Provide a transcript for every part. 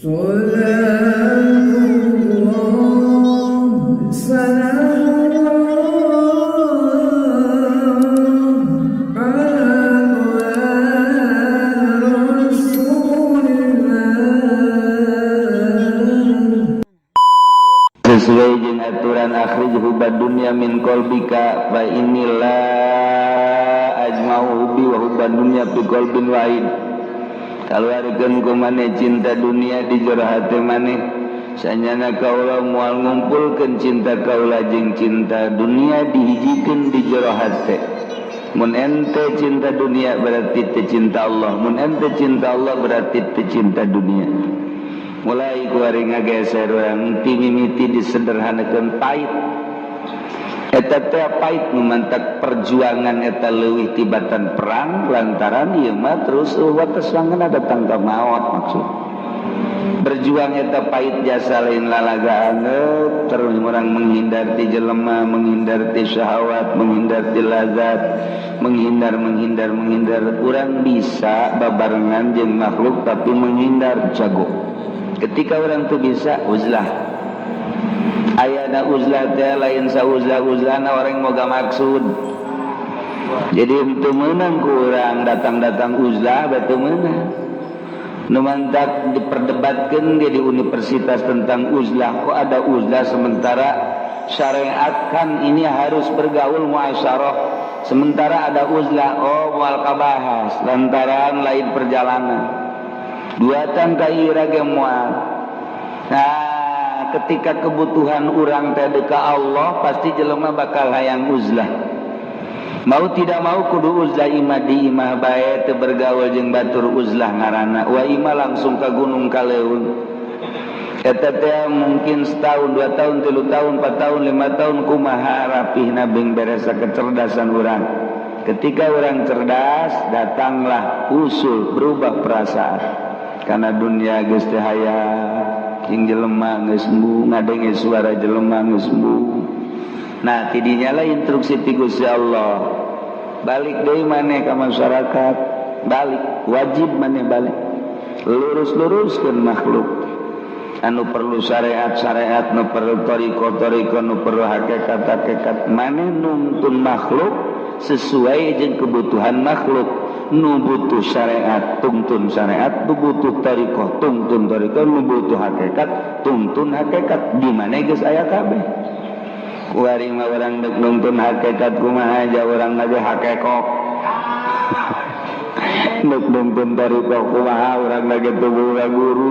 Salatullah, salamullah ala Rasulillah. Sesuai jeung aturan akhrij hubbad dunya min qalbika fa inilah ajma'u hubbi wa hubbad dunya fi qalbin wahid. Kaluarkeun ku maneh cinta dunia di jero hate maneh, sanyana kaula moal ngumpulkeun cinta kaula jeung cinta dunia dihijikeun di jero hate. Mun ente cinta dunia, berarti teu cinta Allah. Mun ente cinta Allah, berarti teu cinta dunia. Mulai kuari ngageser urang ti mimiti disederhanakeun, pahit eta teh, pahit memantak perjuangan eta leuwih tibatan perang, lantaran ieu mah terus wates wangeuna datang ka maot. Maksud berjuang eta pahit jasa, lain lalaga anget. Terus orang menghindar ti jelema, menghindar ti syahwat, menghindar ti lazat, menghindar, menghindar, menghindar. Urang bisa babarengan jeung makhluk tapi menghindar jago. Ketika orang tuh bisa uzlah, ayana uzlah teh lain sauzlah uzlahna orang moga maksud. Jadi untuk menang kurang datang-datang uzlah betul menang. Nu mantak diperdebatkan dia di universitas tentang uzlah. Kok ada uzlah sementara syariat kan ini harus bergaul, muasyarah, sementara ada uzlah? Oh, moal kabahas lantaran lain perjalanan dua tangka ira ge moal. Nah, ketika kebutuhan urang teh ka Allah, pasti jelema bakal hayang uzlah. Mau tidak mau kudu uzlah, imah di imah bae, teu bergaul jeung batur, uzlah ngaranna. Wa imah langsung ke gunung Kaleun eta teh, mungkin setahun, 2 tahun, 3 tahun, 4 tahun, 5 tahun, kumaha rapihna bing beresa kecerdasan urang. Ketika orang cerdas, datanglah usul berubah perasaan karena dunia geus teu hayang jeung jelema, geus ngadenge suara jelema geus. Nah, tidinya lah instruksi ti Gusti Allah, balik deui maneh ka masyarakat, balik, wajib maneh balik, lurus-luruskeun makhluk anu perlu syariat syariat, nu perlu thoriqoh thoriqoh, nu perlu hakikat hakikat. Maneh nuntun makhluk sesuai jeung kebutuhan makhluk. Nu butuh syariat, tungtun syariat. Nu butuh thoriqoh, tungtun thoriqoh. Nu butuh hakikat, tungtun hakikat. Di mana geus aya kabeh. Kuari mah urang dek nungtun hakikat kumaha aja, urang aja hakekok. Dek nungtun thoriqoh kumaha, urang lagi tubuh guru.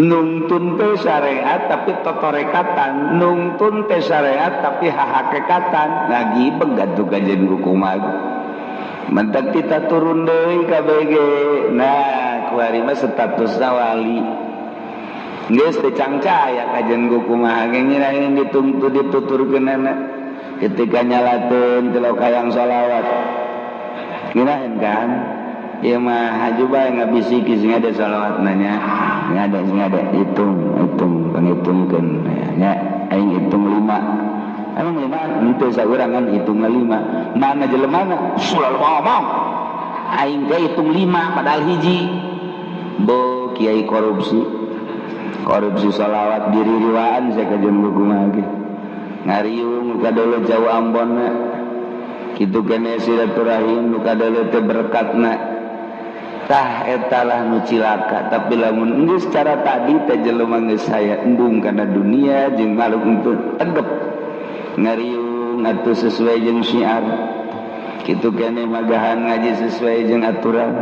Nungtun teh syariat tapi totorekatan, nungtun teh syariat tapi hahakekatan lagi begantu kajian kumaha mentak kita turun deui KBG. Nah, kuari mah statusna wali geus teu cangcaya kajian kumaha ge ngirain dituntut dituturkeunana. Ketika nyalateun teu kayang sholawat ngirain kan. Ieu mah haju bae ngabisiki sing ada sholawat nanya ada sing ada hitung hitung panghitungkeun nya, aing hitung lima, emang lima henteu saurang kan hitung lima, mana jelemana selalu ngomong aing teh hitung lima padahal hiji. Bo kiai korupsi, korupsi sholawat diri-riwaan. Saya kajian buku lagi ngariung kadolo jauh Ambon kitu kene silaturahim nu kadolo teh berkatna. Tah, etalah nu cilaka. Tapi lamun geus secara tadi teh jelema geus saya embung kana dunia jeung makhluk untuk tegep ngariung atuh sesuai jeung syiar kitu kene, magahan ngaji sesuai jeung aturan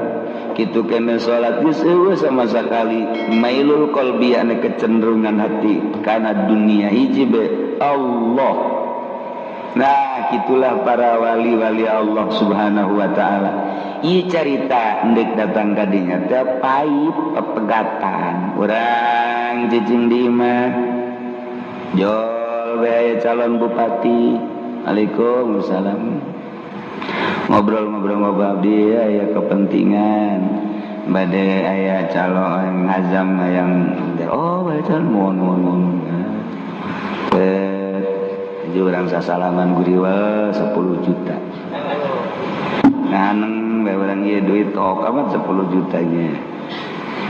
kitu kene, salat geus eueuh sama sekali mailul qalbi anu kecenderungan hati kana dunia, hiji be Allah. Nah, gitulah para wali-wali Allah Subhanahu wa taala. Ieu carita endek datang kadinya teh pahit pepegatan. Urang cicing di imah. Jol bae calon bupati. Waalaikumsalam. Ngobrol-ngobrol-ngobrol, abdi aya kepentingan. Bade aya calon ngazam yang oh bade calon, mohon mohon mohon. Urang sasalaman guriwa 10 juta. Nganeng bae urang ieu duit, oh amat 10 jutanya.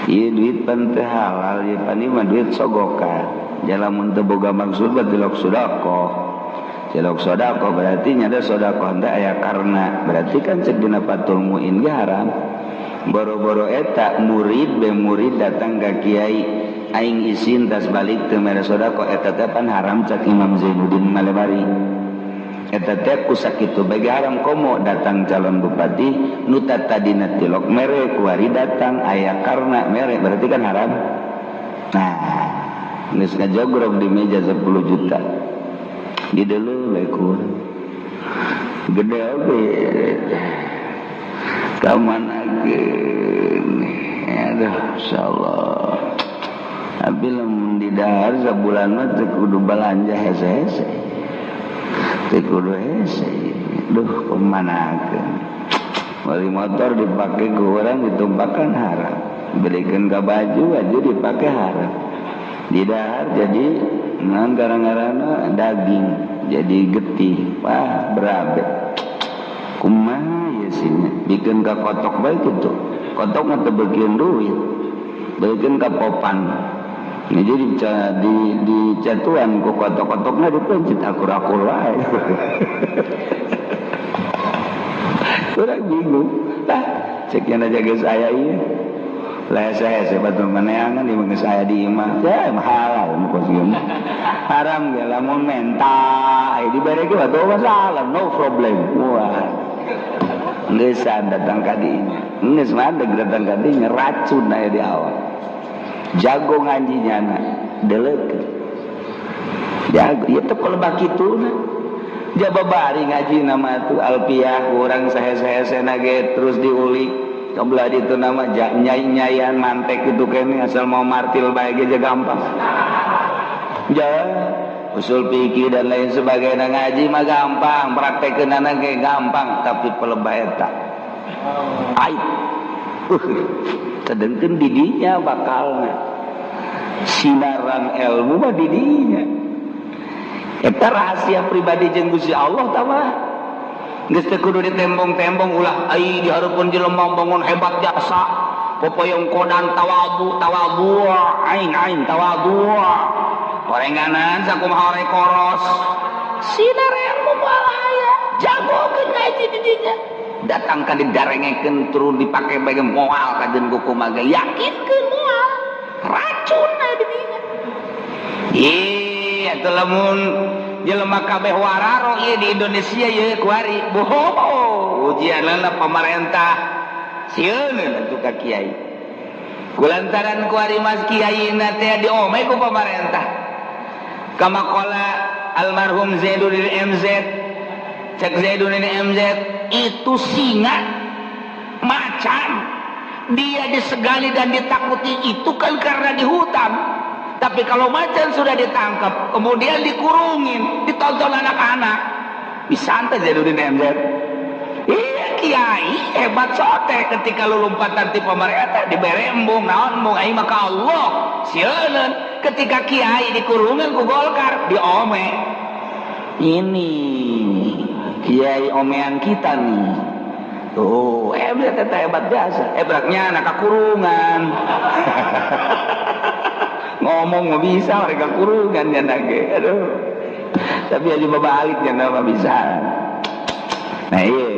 Ieu duit pan teu halal, ieu pan ieu mah duit sogokan. Lamun teu boga maksud mah tilok sedekah. Tilok sedekah berarti nyada sedekah teh aya karna. Berarti kan cek dina Fathul Muin ge haram. Boro-boro eta murid be murid datang ka kiai, "Aing isin, tas balik teu mere sedekah," eta teh pan haram cek Imam Zainuddin Malebari. Eta teh ku sakitu bagi haram, komo datang calon bupati nu tadina tilok mere, kuari datang aya karna mere, berarti kan haram. Nah, geus ngajogrok di meja 10 juta. Di dulu bae ku gede oge ka manakeun. Aduh, insyaallah. Tapi lamun di dahar sabulan mah teu kudu balanja hese-hese. Teu kudu hese. Duh, kemanakeun. Beli motor dipakai ku urang ditumpakan haram. Belikan ke baju, baju dipakai haram. Di dahar jadi naon gara-garana daging jadi getih, wah, berabe. Kumaha ya sini bikin ka kotok bae gitu. Kotok mah teu beukeun duit, beukeun ka popan. Ini jadi di catuan ku kotok-kotoknya dipencet akur-akur wae. Urang bingung. Lah, cek yang aja geus aya ieu. Lah, saya batur maneangan di geus aya di imah. Ya halal nu kos ieu. Haram ge lamun menta, aya dibere ge batu masalah, no problem. Wah. Geus datang ka dinya. Geus mandeg datang ka dinya, racun aya di awak. Jago ngaji nyana, deleuk. Jago, ieu teh pelebah kitu na. Jaba bari ngaji nama tuh alpiah kurang sahe-sahe ge terus diulik. Kebelah itu nama nyai-nyayan mantek itu kene asal mau martil bae ge gampang. Ja usul fikih dan lain sebagainya ngaji mah gampang, praktekeunana ge gampang, tapi pelebah eta. Aib. Sedengkeun didinya bakalna. Sinaran ilmu mah didinya. Eta rahasia pribadi jeung Gusti Allah tah mah. Geus teu kudu ditembong-tembong, ulah ai di hareupeun jelema bangun hebat jasa. Popoyong kodan tawadu tawadu aing aing tawadu. Orenganan sakumaha ore koros. Sinar ilmu moal aya. Jagokeun ngaji di dinya. Datang ka didarengekeun turun dipake bae moal kajeun kumaha ge yakinkeun moal. Racun aya di dinya. Ih, atuh lamun jelema kabeh wararo ieu di Indonesia ieu kuari. Boho, ujianna pamarentah. Sieun atuh ka kiai. Kulantaran kuari mas kiai na teh diome ku pamarentah. Kama qala almarhum Zainuddin MZ. Cek Zainuddin MZ, itu singa macan dia disegani dan ditakuti itu kan karena di hutan. Tapi kalau macan sudah ditangkap, kemudian dikurungin, ditonton anak-anak, bisa santai Zainuddin MZ. Iya, kiai hebat sote ketika lu lompatan ti pemerintah dibere embung naon embung aing maka Allah sieun. Ketika kiai dikurungin ku Golkar diome. Ini kiai omean kita nih. Tuh, MZ teh hebat biasa. Ebraknya anak kakurungan. Ngomong nggak bisa mereka kurungan ya nage. Aduh. Tapi aja balik ya nama bisa. Nah, iya.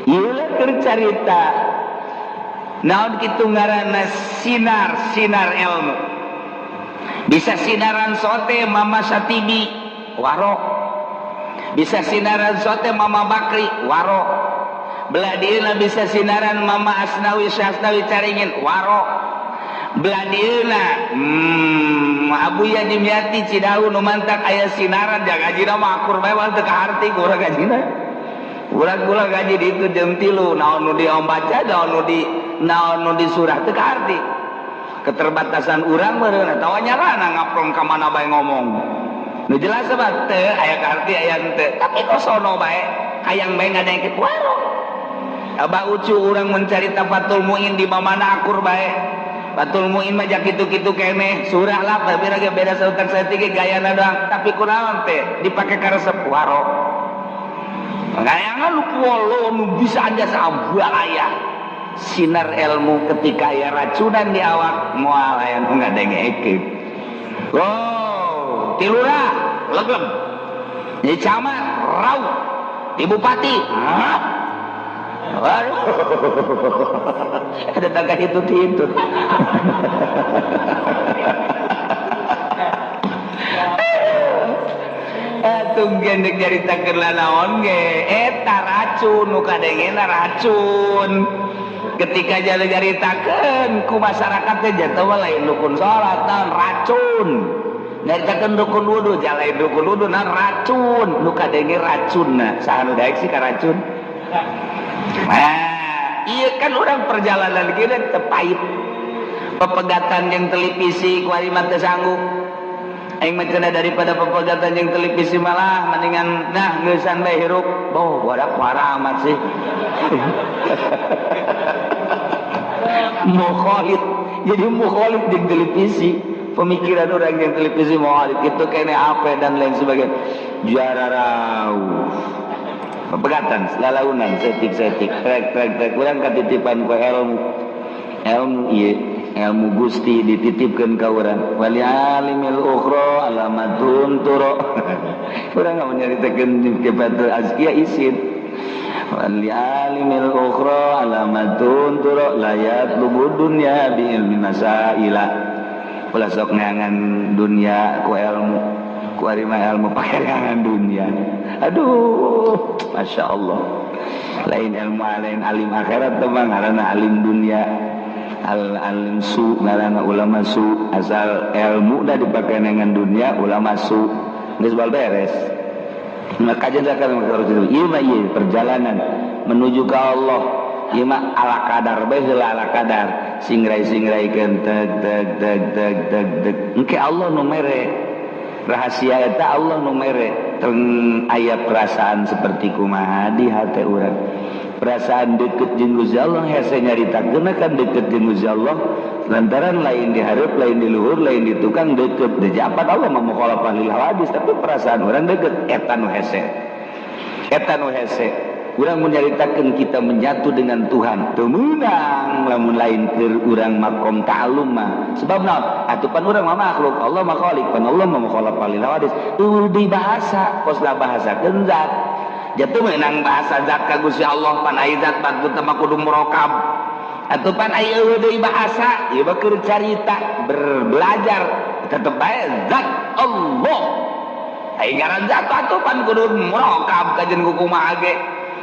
Ieu keur carita. Naon kitu ngaranna sinar, sinar ilmu. Bisa sinaran sote Mama Satibi warok. Bisa sinaran sote Mama Bakri warok. Belah dieuna bisa sinaran Mama Asnawi Syasnawi Caringin warok. Belah dieuna Abuya Dimyati Cidahu nu mantak aya sinaran jaga gajina mah akur bae teu kaharti ku urang gajina. Urang kula gaji di itu jam 3 naon nu diombaca, naon nu di surah teu kaharti. Keterbatasan urang meureun atawa nyarana ngaprong ka mana bae ngomong. Nu jelas mah teu aya kaharti aya henteu, tapi kosono bae hayang bae ngadengkeun warok. Abah Ucu urang mencari Fathul Muin di mana akur bae. Fathul Muin mah jak kitu-kitu keneh, surah lah tapi lagi beda sautak saeutik gayana doang, tapi kunaon teh dipake karesep warok. Kayangan lu polo nu bisa aja sabuah aya. Sinar ilmu ketika aya racunan di awak, moal aya nu ngadengekeun. Oh, ti lurah legem, di camat raup, di bupati. Hah? Waduh, ada tangga itu itu. Atuh gendek nyaritakeun lanaon ge eta racun nu kadengena racun. Ketika jalan nyaritakeun ku masyarakat teh jatuh mah lain dukun salat naon racun. Nyaritakeun dukun wudu lain dukun wudu naon racun. Nu kadenge racunna saha nu daek sih ka racun? Nah, iya kan orang perjalanan kita teu pahit. Pepegatan yang televisi ku ari mah teu sanggup. Aing mah cenah daripada pepegatan yang televisi malah mendingan nah ngeusan bae hirup. Boh, bodak parah amat sih. Mukhalid. Jadi mukhalid di televisi. Pemikiran orang yang televisi mukhalid itu kene apa dan lain sebagainya. Jararau. Pepegatan, lalaunan, setik-setik, trek-trek-trek, urang katitipan ku ilmu. Ilmu ieu, ilmu Gusti dititipkeun ka urang. Wali alimil ukhra alamatun turo. Urang nggak menyaritakeun kepada azkiya isin. Wali alimil ukhra alamatun turo layat lubu dunya bi ilmi masaila. Ulah sok neangan dunia ku ilmu. Ku ari mah ilmu pakai dunia. Aduh, masya Allah. Lain ilmu lain alim akhirat teman ngaranna alim dunia. Al alim su ngaranna ulama su. Asal ilmu dah dipakai dengan dunia ulama su. Geus bal beres. Maka kajian zakat harus itu. Ieu mah ieu perjalanan menuju ke Allah. Ieu mah ala kadar bae heula ala kadar. Singrai-singraikeun teg teg teg teg teg teg. Engke Allah nu mere. Rahasia eta Allah nu mere. Teng aya perasaan seperti kumaha di hati urang. Perasaan deket jeung Gusti Allah hese nyaritakeun kan deket jeung Gusti Allah lantaran lain di hareup, lain di luhur, lain di tukang deket. Dejapat Allah mah mukhalafah lil hawadis, tapi perasaan urang deket eta nu hese. Eta nu hese. Urang menyaritakeun kita menyatu dengan Tuhan. Teu meunang lamun lain keur urang makom ta'allum mah. Sebab naon? Atuh pan urang mah makhluk, Allah mah khalik, pan Allah mah mukhalafah lil hawadis. Eueuh di bahasa, kos lah bahasakeun zat. Jatuh meunang bahasa zat ka Gusti Allah pan aya zat batu teh mah kudu murokab. Atuh pan aya eueuh deui bahasa, ieu mah keur carita, berbelajar tetep bae zat Allah. Ai ngaran zat atuh pan kudu murokab kajen kumaha ge.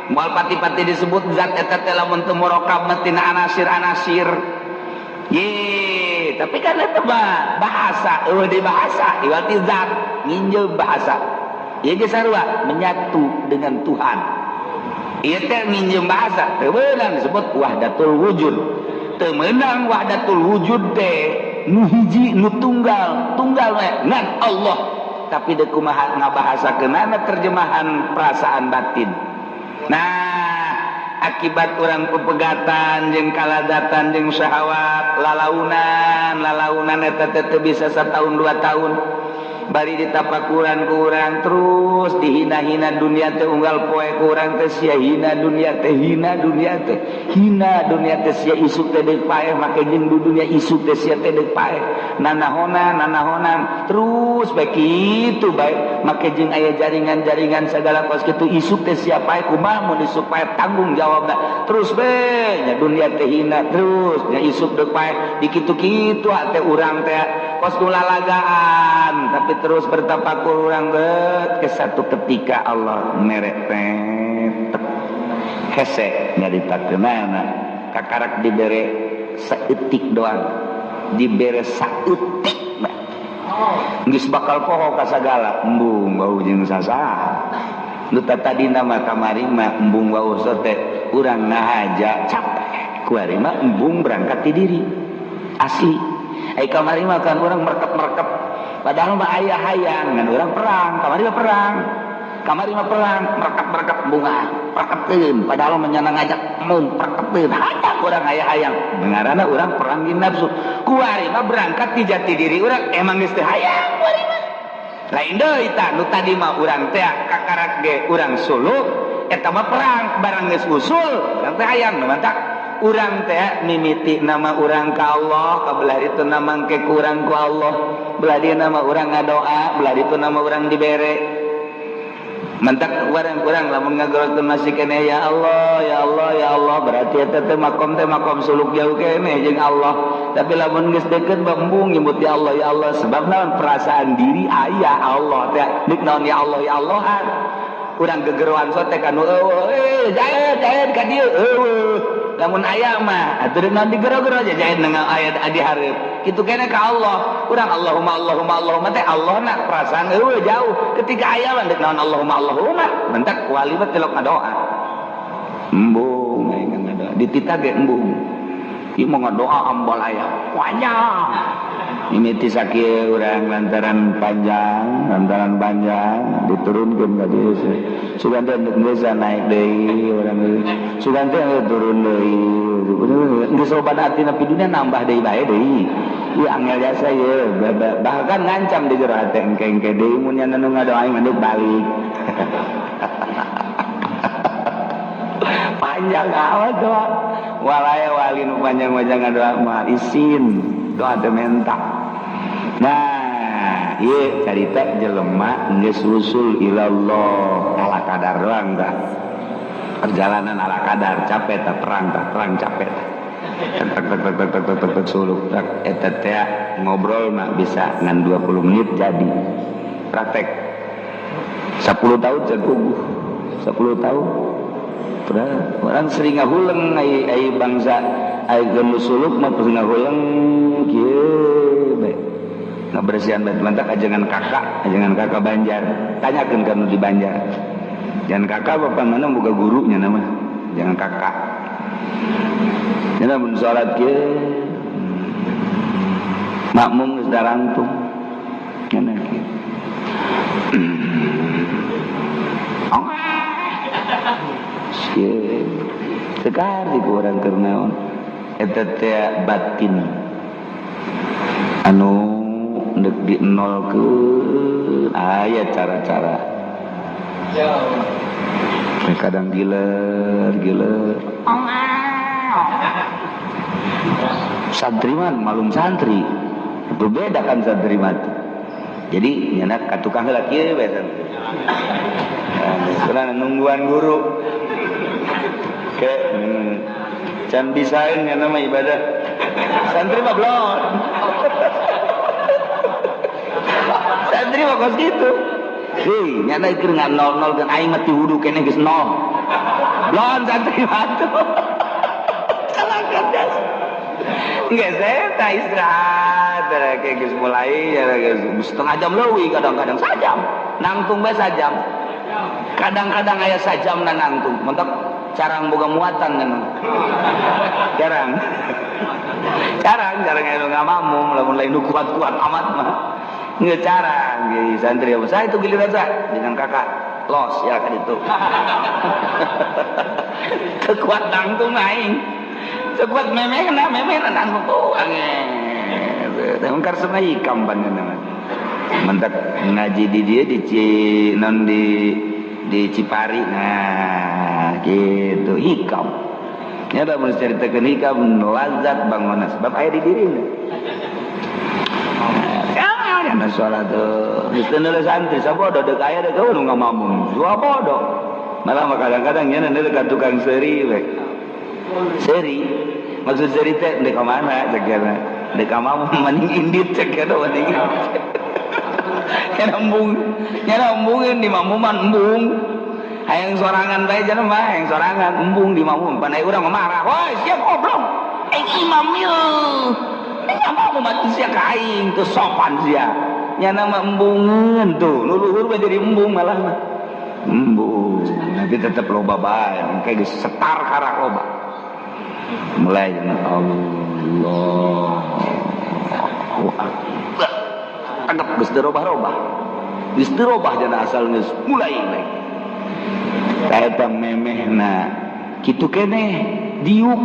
Moal pati-pati disebut zat eta teh lamun teu murokab mah tina anasir-anasir. Ye, tapi kan eta mah bahasa, eueuh deui bahasa, ieu ti zat nginjeum bahasa. Ieu ge sarua menyatu dengan Tuhan. Ieu teh nginjeum bahasa, teu meunang disebut wahdatul wujud. Teu meunang wahdatul wujud teh nu hiji nu tunggal, tunggal we ngan Allah. Tapi deuk kumaha ngabahasakeunana terjemahan perasaan batin. Nah, akibat orang pepegatan jeung kaladatan jeung syahwat, lalaunan, lalaunan eta teh teu bisa satahun dua tahun. Bari ditapakuran ku urang terus dihina-hina dunia teh unggal poe ku urang teh sia hina dunia teh hina dunia teh hina dunia teh sia isuk teh deuk paeh make jeung dunia isuk teh sia teh deuk paeh nanahonan nanahonan terus bae kitu bae make jeung aya jaringan-jaringan sagala kos kitu isuk teh sia paeh kumaha mun isuk paeh tanggung jawabna terus bae nya dunia teh hina terus nya isuk deuk paeh dikitu-kitu teh urang teh kos nu lalagaan tapi terus bertapakur urang bet ke satu ketika Allah merek petek hese nyaritakeunana kakarak dibere saeutik doang dibere saeutik geus bakal poho ka sagala embung wau jeung sasaha nu tadina mah kamari mah embung wau teh urang ngahaja capek kuari mah embung berangkat ti diri asli. Ai kamari mah kan urang merkep-merkep padahal mah aya hayang ngan urang perang kamari mah perang kamari mah perang merkep-merkep bunga perkepkeun padahal mah nyana ngajak mun perkepkeun hayang urang aya hayang ngaranna urang perang jeung nafsu kuari mah berangkat ti jati diri urang emang geus teu hayang kuari mah lain deui tah nu tadi mah urang teh kakarak ge urang suluk eta mah perang barang geus usul urang teh hayang nu mantak Urang teh mimiti nama urang ka Allah, kabelah itu nama ke kurang ku Allah, belah dia nama urang ngadoa, belah itu nama urang dibere. Mentak urang-urang lamun ngagoroskeun masih keneh ya Allah, ya Allah, ya Allah, berarti eta teh makom suluk jauh keneh jeung Allah. Tapi lamun geus deukeut embung nyebut ya Allah, ya Allah, sebab naon perasaan diri aya Allah teh deuk naon ya Allah, ya Allah. Urang gegeroan sote kanu eueuh, jaet jaet ka dieu eueuh. Lamun aya mah atuh deuk naon digero-gero aja jaet dengan aya di hareup. Kitu keneh ka Allah. Urang Allahumma Allahumma Allahumma teh Allah na perasaan eueuh jauh. Ketika aya mah deuk naon Allahumma Allahumma, mentak wali mah tilok ngadoa. Embung aing ngadoa. Dititah ge embung. Ieu mah ngadoa ambal aya. Panjang. Mimiti sakieu urang lantaran panjang diturunkeun ka dieu. Sugan teh geus naik deui urang sugan teh turun deui. Geus loba atina dunia nambah deui bae deui. Ieu angel jasa ieu, bahkan ngancam di jero hate engke-engke deui mun nya nu ngadoa aing mah balik. Panjang amat doa. Walaya wali nu panjang-panjang ngadoa mah isin, doa teh menta. Nah, ieu carita jelema geus usul ilallah ala kadar doang tah. Perjalanan ala kadar, capek tah perang capek tah. Tek tek tek tek tek tek tek suluk tak eta teh ngobrol mah bisa ngan 20 menit jadi. Praktek 10 tahun jago 10 tahun. Orang sering ngahuleng ai bangsa ai geus suluk mah ngahuleng kieu bae. Ngabersihan batu mantak ajengan kakak Banjar. Tanyakeun ka nu di Banjar. Jangan kakak bapak mana boga gurunya nama. Jangan kakak. Nya mun salat kieu makmum geus darangtung. Nya kieu. Kieu. Sekar di urang keur naon? Eta teh batin. Anu ndek di nolkeun aya cara-cara. Kadang giler. Santri mah malum santri. Berbeda kan santri mah. Jadi nyenak ka tukang heula kieu bae santri. Nah, nungguan guru. Ke can bisaeun nya mah ibadah. Santri mah blon. Santri mah kos kitu. Hei, nyana keur ngan 0-0 kan aing mah ti wudu keneh geus 0. Blon santri mah tuh. Calaka das. Geus eta istirahat kayak geus mulai ya geus setengah jam leuwih kadang-kadang sajam. Nangtung bae sajam. Kadang-kadang aya sajamna nangtung. Mentok carang boga muatan kan. Carang. Carang aya nu ngamamum lamun lain nu kuat-kuat amat mah. Nggak carang, jadi santri apa saya itu giliran saya dengan kakak los ya kan itu. Kekuat nangtung aing, kekuat memehna nangtung oh ange. Teh ungkar sungai ikam panjenengan. Mentak ngaji di dia di non di Cipari, nah gitu hikam. Nya da mun caritakeun hikam lazat bangunna sebab aya di dirina. Nah, sholat tuh, itu nulis santri, sabodo dek aya dek nu ngamamung, sabodo. Malah kadang-kadang nya neuleuh ka tukang seuri we. Seuri, maksud seuri teh dek ka mana cek nya. Dek ka mamung mending indit cek nya mending. Nya embungin di mamuman embung. Hayang sorangan bae cenah mah, hayang sorangan embung di mamum. Pan urang mah marah, "Woi, sia goblok. Aing imam ieu." Nya mau mati sia ka aing teu sopan sia. Nya nama embungeun tuh, nu luhur mah jadi embung malah mah. Embung, tapi tetep loba bae, engke geus setar karak loba. Mulai Allahu Akbar. Anggap geus dirobah-robah. Geus dirobah jana asal geus mulai bae. Eta memehna kitu keneh diuk.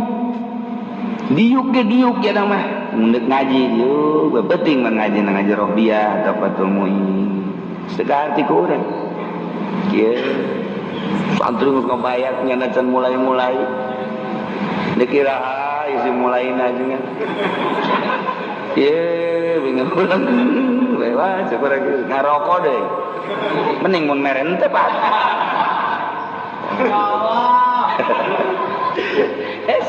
Diuk ge diuk ya mah. Mundek ngaji diuk, penting mah ngaji na ngaji rohbiah atau Fathul Muin. Segar ti ku urang. Kieu santri geus ngabayat nya can mulai-mulai. Dikira isi mulain aja kan. Ye, bingung ulang. Lewat coba lagi ngarokok deh. Mending mun meren teh, Pak. Ya Allah.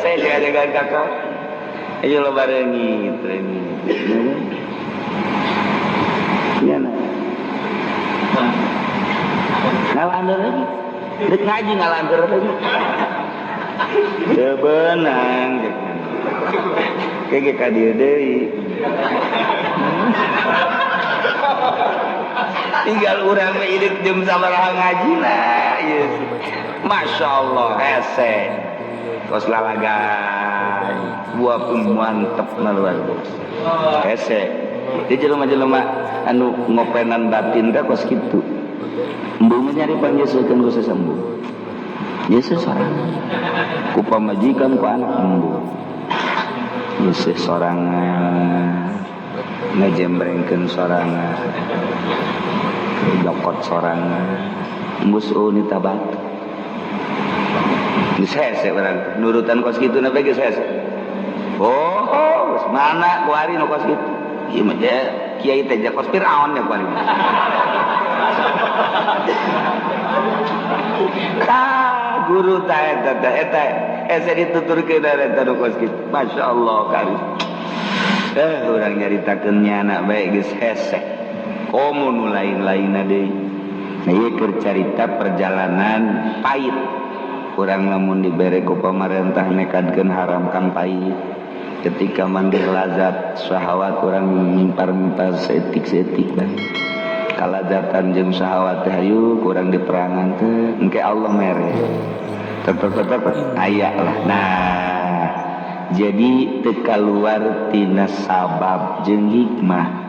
Saya jaga-jagaan kakak. Ayo lo barengi, training. Ya nah. Ngalandur lagi. Dek ngaji ngalandur lagi. Teu beunang. Kayak ka dieu deui. Tinggal urang mah hidup jam sabaraha ngajina. Masya Allah hese. Kos lalaga. Buah pun mantep na luar biasa. Hese. Di jelema-jelema anu ngopenan batin teh kos kitu. Embung nyari pangyesukeun ku sesembuh. Yesus sorangan. Ku pamajikan ku anak embung. Yesus sorangan. Ngejembrengkeun sorangan. Jokot sorangan. Embus unita batu. Geus hese urang nurutan kos kitu na geus hese. Oh, geus mana kuari nu kos kitu? Ieu mah kiai teh kos Firaun ya kuari. Tah guru tah eta teh eta hese dituturkeun eta nu kos kitu. Masyaallah kali. Urang nyaritakeun nyana bae geus hese. Komo nu lain-lainna deui. Nah ieu keur carita perjalanan pahit. Kurang lamun dibere ku pamarentah nekadkeun haram kang pahit. Ketika manggih lazat syahwat urang mimpar-mimpar seetik-seetik bae. Kalazatan jeung syahwat teh hayu kurang diperangan teh engke Allah mere. Tetep-tetep aya lah. Nah, jadi teu kaluar tina sabab jeung hikmah.